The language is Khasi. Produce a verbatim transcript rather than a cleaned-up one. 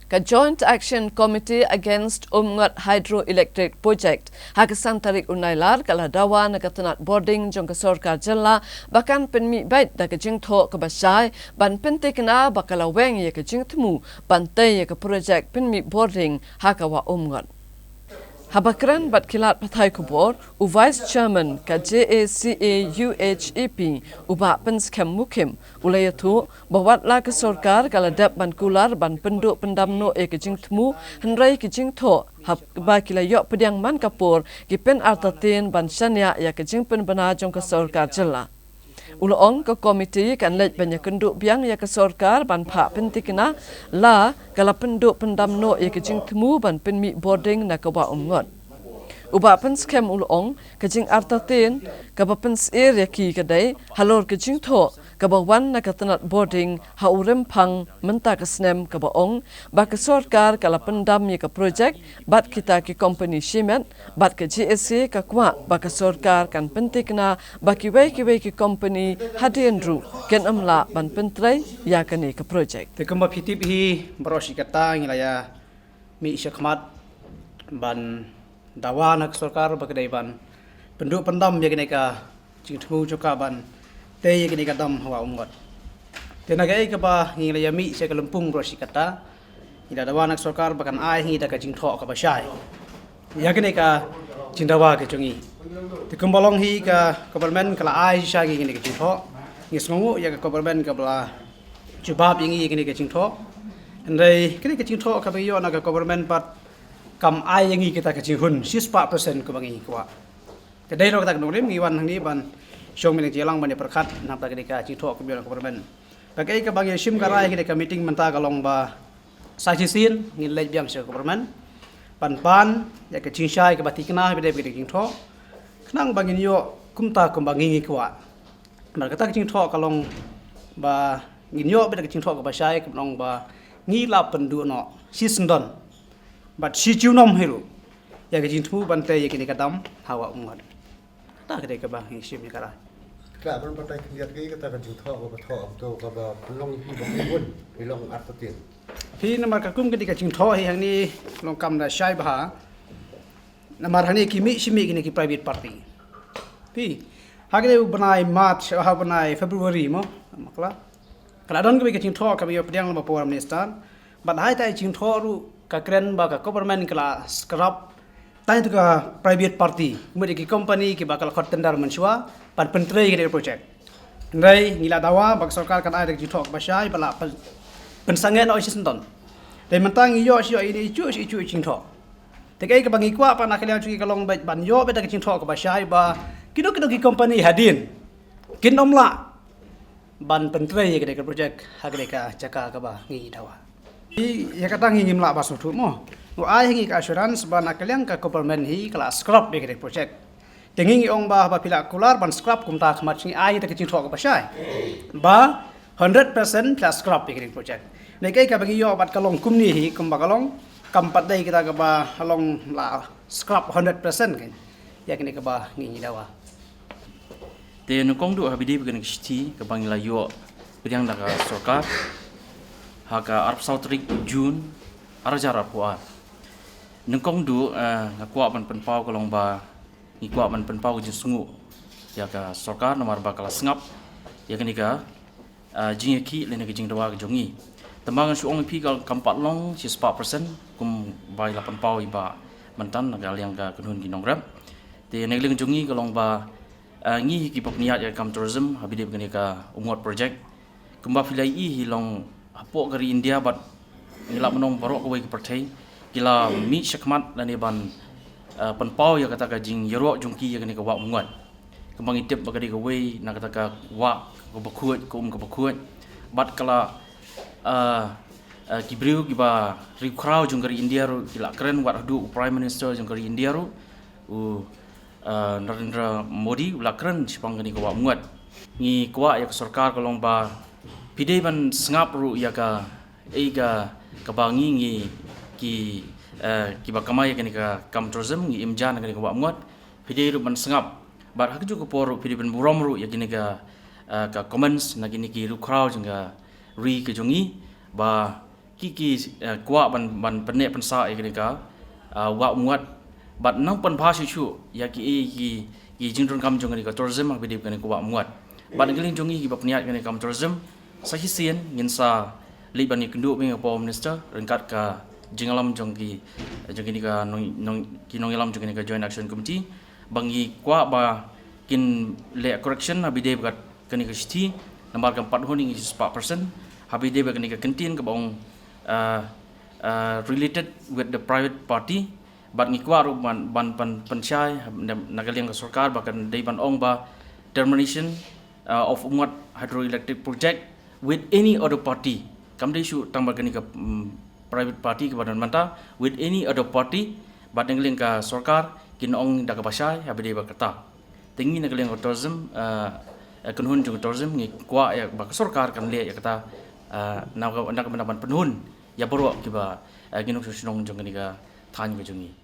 Ka Joint Action Committee Against Umngot Hydroelectric Project ha ka san tarik u Nailar ka la dawa na ka tnat bording jong ka sorkar jylla ba kan pynmih beit da ka jingthoh kaba shai ban pyntikna ba ka la weng ïa ka jingthmu ban tei ïa ka project pynmih bording ha ka wah Umngot. Haba kren bad ki lad pathai khubor, u Vice Chairman ka J A C A U H A P, u Bah Pynskhem Mukhim, u la ïathuh ba wat la ka sorkar ka la dep ban kular ban pynduh pyndam noh ïa ka jingthmu, hynrei ka jingthoh haba ki la ïoh pdiang man ka por ki pynartatien ban shaniah ïa ka jingpynbna jong ka sorkar jylla. U la ong ka komiti kan leit ban ïakynduh biang ïa ka sorkar ban phah pyntikna la ka la pynduh pyndam noh ïa ka jingthmu ban pynmih bording na ka wah Umngot. U Bah Pynskhem u la ong ka jingartatien kaba pynsyier ïa ki ka dei halor ka jingthoh kaba wan na ka tnat bording ha u Rymphang mynta ka snem kaba ong ba ka sorkar ka la pyndam ïa ka projek bad kita ki kompani shimet, bad ka J A C ka kwah ba ka sorkar kan pyntikna ba kiwei kiwei ki kompani hadien ruh kin ym lah ban pyntrei ïa kane ka projek. Te kumba phi tip hi, baroh shi katta ngi la ïa mih shakhmat ban dawa na ka sorkar ba ka dei ban pynduh pyndam ïa kane ka jingthmu jong ka ban tei ïa kane ka dam ha wah Umngot. Te na kaei kaba ngi la ïa mih sha ka lympung baroh shi katta, ngi la dawa na ka sorkar ba kan ai ngi da ka jingthoh kaba shai ïa kane ka jingdawa ka jong ngi. Te kumba long hi, ka government ka la ai shisha ïa kane ka jingthoh. Ngi sngewnguh ïa ka government kaba la jubab ïa ngi ïa kane ka jingthoh. Hynrei kane ka jingthoh kaba ngi ïoh na ka government pat kam ai ïa ngi kita ka jinghun shispah percent kaba ngi kwah. Te dei ruh kata ka nongrim ngi wan hangne ban shong beit na ka jingïalang ban ïa pyrkhat na ka bynta kane ka jingthoh kaba ïoh na ka government. Bad kaei kaba ngi shim ka rai ha kane ka meeting mynta ka long ba sa shisien ngin leit biang sha ka government ban pan ïa ka jingshai kaba thikna ba dei bad ka jingthoh, khnang ba ngin ïoh kumta kumba ngi ngi kwah. Bad kata ka jingthoh ka long ba ngin ïoh beit ka jingthoh kaba shai, kaba long ba ngi la pynduh noh shisyndon bad shi junom hi ruh ïa ka jingthmu ban tei ïa kane ka dam ha wah Umngot. Kata ka dei kaba ngi shim ïa ka rai. Ka ban batai khyndiat ka, kata ka jingthoh kaba thoh, to kaba pynlong hi ba pynbun, pynlong artatien. Phi, namar ka kum kane ka jingthoh hi hangne long kam da shai bha. Namar hangne ki mih shi mih kine ki private party. Phi, ha kane u bnai March, ha u bnai February mo, makla. Ka la don kawei ka jingthoh kaba ïoh pdiang lyngba u Prime Minister. Bad ha ita i jingthoh ruh ka kren ba ka government ka la scrap tang ïa ka private party, mut ïa ki company kiba ka la khot tender mynshuwa ban pyntrei ïa kane ka project. Hynrei ngi la dawa ba ka sorkar kan ai da ka jingthoh kaba shai ba la pyn-, pynsangeh noh shisyndon. Te mynta ngi ïoh shi ïoh ine ijuh shi ijuh i jingthoh. Te kaei kaba ngi kwah pat na ka liang jong ngi ka long beit ban ïoh beit da ka jingthoh kaba shai ba kino kino ki company hadien kin ym lah ban pyntrei ïa kane ka project ha kane ka jaka kaba ngi dawa. Ïa kata ngi ngim lah ban sngewthuh mo. U ai ha ngi ka assurance ba na ka liang ka government hi ka la scrap ïa kane ka project. Te ngi ngi ong ba haba phi la kular ban scrap kumta, khmat ngi ai ïa ka jingthoh kaba shai ba hundred percent phi la scrap ïa kane ka project. Ngi kaei kaba ngi ïoh bad ka long kumne hi, kumba ka long kam pat dei kita kaba long la scrap hundred percent kan. Ïa kane kaba ngi ngi dawa. Te nyngkong duh ha ba ïadei bad kane ka shithi kaba ngi la ïoh pdiang da ka sorkar ha ka arphew saw tarik June arhajar arphew ar. Nyngkong duh, eh, nga kwah ban pynpaw ka long ba ngi kwah ban pynpaw ka jingsngew ïa ka sorkar namar ba ka la sngap ïa kane ka ah, jingïakhih lane ka jingdawa ka jong ngi. Te ma ngan shu ong ïa phi ka kam pat long shispah percent kumba i la pynpaw i Bah Myntan na ka liang ka kynhun ki nongrep. Te na ka liang jong ngi ka long ba, ah, ngi hi kiba pynïaid ïa ka kam tourism ha ba ïadei bad kane ka Umngot project. Kumba phi la ïohi hi long hapoh ka ri India bad ngi lah ban ong baroh kawei ka pyrthei ki la mih shakhmat lane ban, eh, pynpaw ïa kata ka jingïaroh jong ki ïa kane ka wah Umngot. Kumba ngi tip ba ka dei kawei na kata ka wah kaba khuid, ka um kaba khuid. Bad ka la, eh, eh, ki briew kiba riewkhraw jong ka ri India ruh ki la kren, wat haduh u Prime Minister jong ka ri India ruh, u, eh, Narendra Modi u la kren shaphang kane ka wah Umngot. Ngi kwah ïa ka sorkar ka long ba phi dei ban sngap ruh ïa ka, ïa ka, kaba ngi ngi ki, eh, kiba kamai ïa kane ka kam tourism ngi im ja na kane ka wah Umngot. Phi dei ruh ban sngap. Bad ha kajuh ka por ruh phi dei ban burom ruh ïa kine ka, eh, ka comments na kine ki riewkhraw jong ka ri ka jong ngi ba ki ki uh, kwah ban ban pynneh pynsah ïa kane ka uh, wah Umngat bad nang pynbha shuh shuh ïa ki ki ki jingdonkam jong kane ka tourism ha ba ïadei bad kane ka wah Umngat. Bad na ka liang jong ngi kiba pynïaid kane ka kam tourism, sa shisien ngin sa leit ban ïakynduh bad ïa u Minister ryngkat ka jingïalam jong ki jong kine ka nong, nong, ki nongïalam jong kane ka Joint Action Committee ba ngi kwah ba kin leh correction ha ba ïadei bad kane ka shithi, namar kam pat hun ngi spah percent ha ba ïadei bad kane ka kyntien kaba ong uh, uh, related with the private party. Bad ngi kwah ruh ban ban ban pynshai na ka liang ka sorkar ba kan dei ban ong ba termination uh, of Umngat Hydroelectric Project with any other party. Kam dei shuh tang ba kane ka mm, private party kaba don mynta, with any other party, bad na ka liang ka sorkar kin ong da kaba shai ha ba ïadei bad kata. Te ngi na ka liang ka tourism uh, kynhun jong ka tourism ngi kwah ïa ba ka sorkar kan leh ïa kata uh, na ka na ka bynta ban pynhun ïa baroh kiba uh, ki nongshong shnong jong kane ka thaiñ ka jong ngi.